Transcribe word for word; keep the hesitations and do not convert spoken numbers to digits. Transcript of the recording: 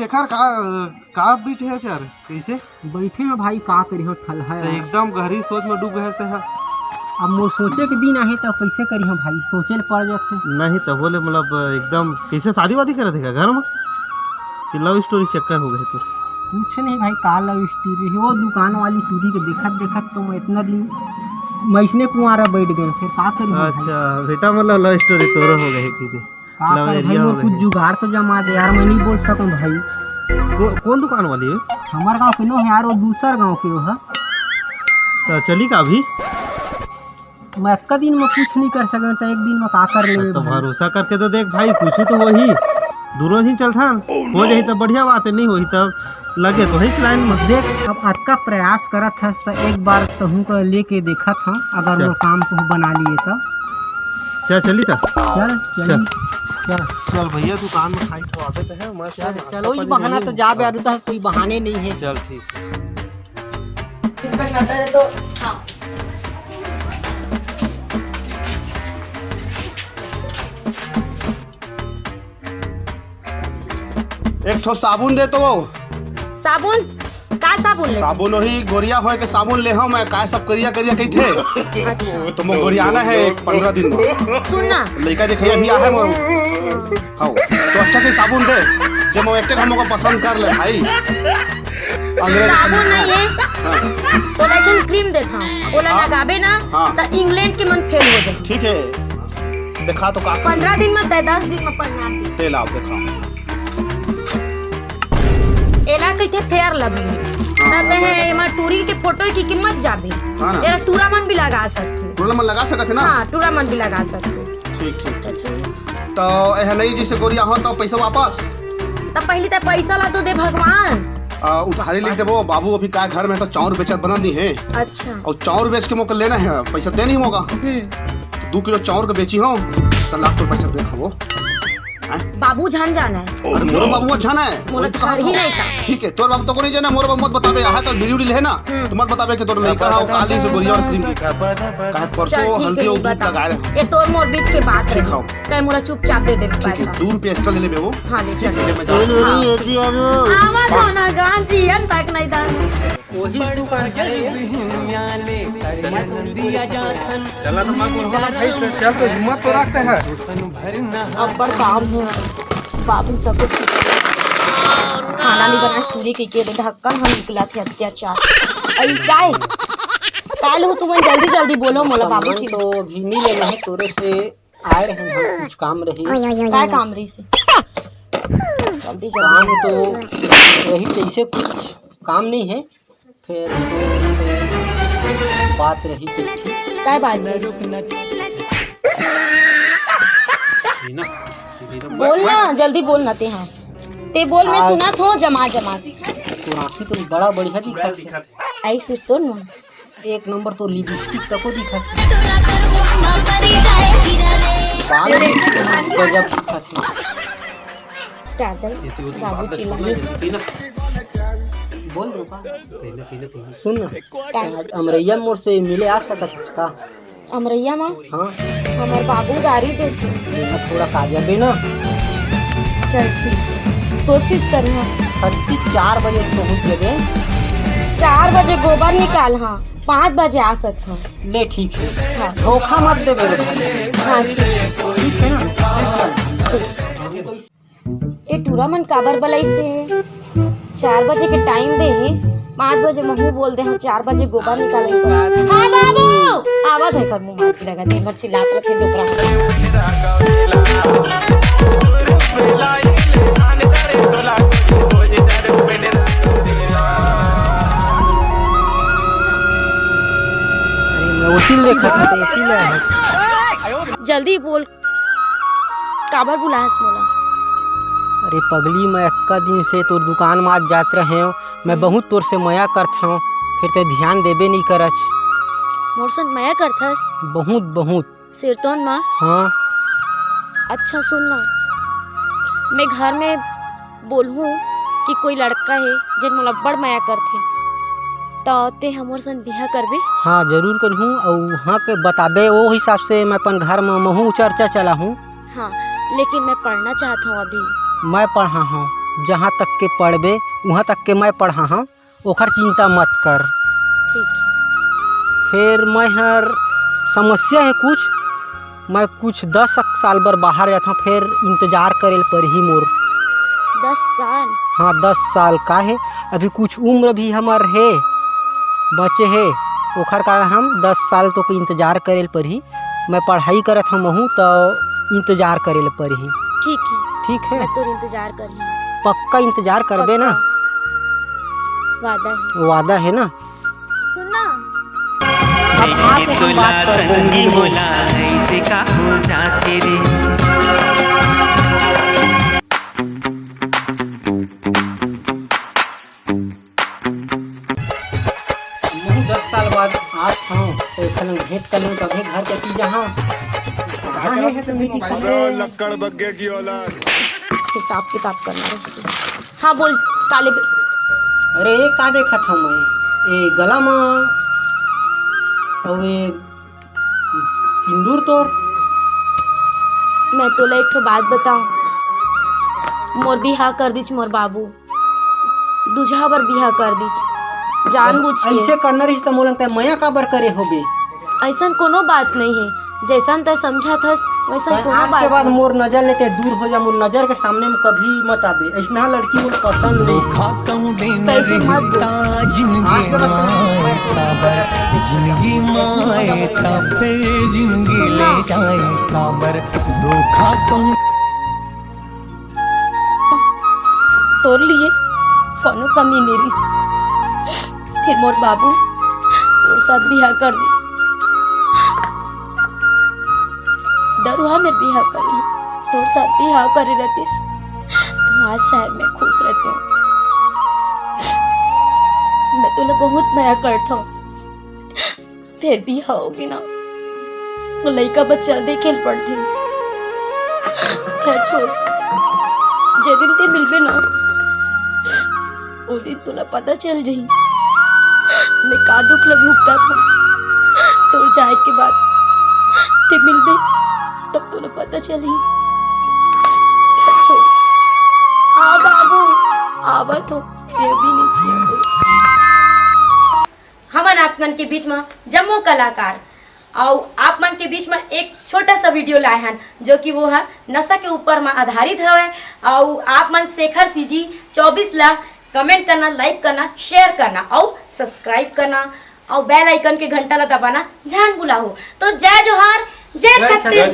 एखर का, का बैठे हे यार, कैसे? बैठे में भाई, का करिहो, ठलहा तो है। एकदम गहरी सोच में डूब गए ते हा। अब मोर सोचे के दिन आहे, तो कैसे करिहो भाई, सोचे ल पड़ जाथे। नहीं तो बोले, मतलब, एकदम कैसे शादी वादी करे थे का घर में, कि लव स्टोरी चक्कर हो गए तो? कुछ नहीं भाई, का लव स्टोरी है, वो दुकान वाली टूरी के देखत देखत तो मैं इतना दिन मैं इसने कुंवारा बैठ गए, फिर का करिहो भाई? अच्छा बेटा, मतलब लव स्टोरी तोरो हो गए कि का लव कर एरिया भाई, हो वो गए कुछ हैं। जुगाड़ तो जमा दे यार, मैं नहीं बोल सकूं भाई। को, कौन दुकान वाली है? हमार गांव के नो है यार, वो दूसर गांव के वो है। तो चली का अभी? मैं अतका दिन में कुछ नहीं कर सकूं, तो एक दिन में का कर लेबे तो भाई? भरोसा करके तो देख भाई, कुछ तो हो ही, दोनों ही चलथन, हो जाही तो बढ़िया बात है, नहीं होही तब लगे तो है इस लाइन में। देख, अब अतका प्रयास करत हस, तो एक बार तहूं का लेके देखत हूं, अगर चल। वो काम को बना लिए तो। चल, चली त। चल, चली। चल। चल। चल भैया, दुकान में खाई खवाबे त है, मैं चल, चल, वही बहाना तो जाबे, अरे तो कोई बहाने नहीं है। चल, ठीक है। एक ठो साबुन दे तो वो। साबुन? का साबुन ले? साबुन वही गोरिया होय के साबुन ले हूँ मैं, काय सब करिया करिया कहिथे। अच्छा। तो मैं गोरियाना है एक पंद्रह दिन में। सुन ना। लइका देखिए अभी आ है मोर। हाँ, तो अच्छा से साबुन दे, जे मैं एक एक हमको पसंद कर ले भाई। अंग्रेज साबुन नहीं है। हाँ। ओला एक ठन क्रीम देत हूँ, ओला हाँ। लगाबे ना, हाँ। त इंग्लैंड के मन फेल हो जाए। ठीक है, देखा तो का पंद्रह दिन में, दस दिन में परिणाम दे। तेल आप देखा। एला कहिथे फेयर लवली। हाँ। ना ते है एमा टूरी के फोटो की कीमत जाबे। हाँ ना। एला टूरा मन भी लगा सकते। टूरा मन लगा सकत है ना? हाँ, टूरा मन भी लगा सकते। ठीक, ठीक। सच में। तो यह नहीं जैसे गोरिया हो तो पैसा वापस? तब पहली तो पैसा ला तो दे भगवान। आ, उधारी लिख देबो, बाबू अभी का घर में तो चाउर बेचत बना दी है। अच्छा। और चाउर बेच के मोके लेना है, पैसा दे नहीं मोका। हम्म। तो दो किलो चाउर के बेची हो, तो लाख तो पैसा दे खाबो। हैं? बाबू झन जाना है। अरे मोरो बाबू मत जाना है। मोला वही तो चार ही कहता हूँ। नहीं था। ठीक है, तोर बाबू तो को नहीं जाना, मोरो बाबू मत बताबे, यहाँ तो वीडियो ले है ना, हम्म। तो मत बताबे कि तोर लइका हो, काली से गोरिया और क्रीम। काहे परसों चल, ठीक है, हल्दी और नहीं दूध बता। लगा रहे हैं। ये तोर मोर बीच के बात ठीक है। हो। तय मोला चुपचाप दे दे ठीक है, पैसा। दो रुपये एक्स्ट्रा ले लेबे वो। हाँ, ले ठीक चल। है, ले मैं जा सुन रहा हूँ। रही है जी, अरे। आवा जाना गांजी, अन तक नहीं दन। वही दुकान के लिए। चला तो मैं बोलूँ ना भाई, तो चल तो हिम्मत तो रखते हैं। अब्बड़ काम है, बाबू तक कुछ खाना नहीं बना, चूल्हे के के ढक्कन हम निकला थे अत्याचार। अई काय? काल हो तुमन जल्दी जल्दी बोलो मोला बाबू सामान जी। तो अभी नहीं लेना है तोरे से। आए रहे हम, कुछ काम रही। काय काम रही से? जल्दी, जल्दी। काम तो रही, जैसे कुछ काम नहीं है, फिर तो बात रही कुछ। काय बात रही? बोल ना, जल्दी बोल ना ते, हाँ। ते बोल, मैं आज सुनत हो जमा जमा। तो आँखी तो बड़ा बढ़िया दिखा। ऐसे तो ना। एक नंबर तो लिपस्टिक तको दिखत हे। बाल भी गजब दिखत हे। टाटल, ये तो, वो तो बाबू बात चिल्ला। सुनती ना। बोल रूपा। कहीं ना, कहीं ना, कहीं ना। सुन ना, का? आज अमरैया मोर से मिले आ सकत हस का? अमरैया मा? हाँ। हमर बाबू गारी देथे। मैं थोड़ा का जबे ना। चल ठीक हे, कोशिश करहूँ। कच्ची चार बजे पहुँच जबे। चार बजे गोबर निकाल, हाँ, पाँच बजे आ सकत हूँ। ले ठीक हे। हाँ। धोखा मत देबे रे भाई। हाँ, ठीक। ठीक हे ना? चल। ए टूरा मन काबर बलाइस हे? चार बजे के टाइम दे हे, पाँच बजे महूँ बोल दे हूँ, चार बजे गोबर निकाले के पड़ही। हाँ बाबू, आवत हे कर मुँह मार के लगा, दिन भर चिल्लात रथे डोकरा। अरे, मैं वकील देखत हूँ, तो वकील आया है। जल्दी बोल, काबर बुलाहस मोला? अरे पगली, मैं अतका दिन से तोर दुकान म आज जात रहेंव, मैं हम्म। बहुत तोर से मया करथंव, फिर ते ध्यान देबे नइ करच। मोर संग मया करथस? बहुत, बहुत। सिरतोन म? हाँ। अच्छा सुन ना, मैं घर में बोलहूँ कि कोई लड़का हे जेन मोला बड़ मया करथे, त ते ह मोर संग बिहा करबे? हाँ, जरूर करहूँ। अउ वहाँ के बताबे, ओ हिसाब से मैं अपन घर म महूँ चर्चा चलाहूँ। हाँ, लेकिन मैं पढ़ना चाहत हूँ अभी। मैं पढ़ा हूँ। जहाँ तक के पढ़बे, उहाँ तक के मैं पढ़ाहूँ, ओखर चिंता मत कर। ठीक है। फेर मैं हर समस्या है कुछ, मैं कुछ दस साल बर बाहर जाथों, फेर इंतजार करे ल परही मोर। दस साल? हाँ, दस साल। का है, अभी कुछ उम्र भी हमर है, बचे है, ओखर कारण हम दस साल तो के इंतजार करे ल परही। मैं पढ़ाई करत हूँ महूँ, तो इंतजार करे ल परही। ठीक है। ठीक है? मैं तोर इंतजार करही। पक्का इंतजार करबे ना? पक्का। वादा है। वादा है ना? सुन ना। अब आके हम बात करबो। महूँ दस साल बाद आत हूँ, तो एखर भेंट कर लूँ, तभे घर कती जाहूँ। कहाँ है, है तो नहीं दिखा। अबे लक्कड़ बग्गे की औलाद। हिसाब किताब करना है। हाँ, बोल, काले बे-, अरे, ये का देखत हूँ मैं? ए गला मा अउ ये सिंदूर तोर। मैं तोला एक ठो बात बताऊं, मोर बिहा कर दीच मोर बाबू, दूजहा बर बिहा कर दीच, जानबूझ के। ऐसे करना रहिस त मोला तैं मया काबर करे होबे? ऐसन कोनो बात नहीं है, जैसन तैं समझत हस वैसन कोनो बात नहीं। आज के बाद मोर नजर ले तैं दूर हो जा, मोर नजर के सामने में कभी मत आबे। ऐसना लड़की मोला पसंद नहीं। धोखा कहूँ देना कैसे मत बोल। आज के बाद जिंदगी माए ता फिर जिंदगी ले जाए काबर। धोखा कहूँ तोर लिए कोनो कमी नहीं रहिस। फिर मोर बाबू तोर साथ बिहा कर दिस। दरुहा मेर बिहा करी, तोर साथ बिहा करे रहतिस, तो आज शायद मैं खुश रहती हूँ। मैं तोला बहुत मया करता हूँ। फेर भी होगे ना, वो लइका बच्चा देखे ल पड़थे। खैर छोड़, जे दिन तैं मिलबे ना, वो दिन तोला पता चल जाही, मैं का दुख ल भुगतत हूँ। तोर जाए के बाद तैं मिलबे, तब तोला पता चलही। खैर छोड़, हाँ बाबू, आवत हूँ, ये भी नहीं चाहिए। हमन आप मन के बीच म जम्मो कलाकार अउ आप मन के बीच म एक छोटा सा video लाए हन, जो कि वो ह नशा के ऊपर म आधारित हवय। अउ आप मन शेखर CG चौबीस ला comment करना, like करना, share करना अउ subscribe करना अउ bell icon के घंटा ला दबाना झन भुलाहू। तो जय जोहार, जय जय छत्तीसगढ़।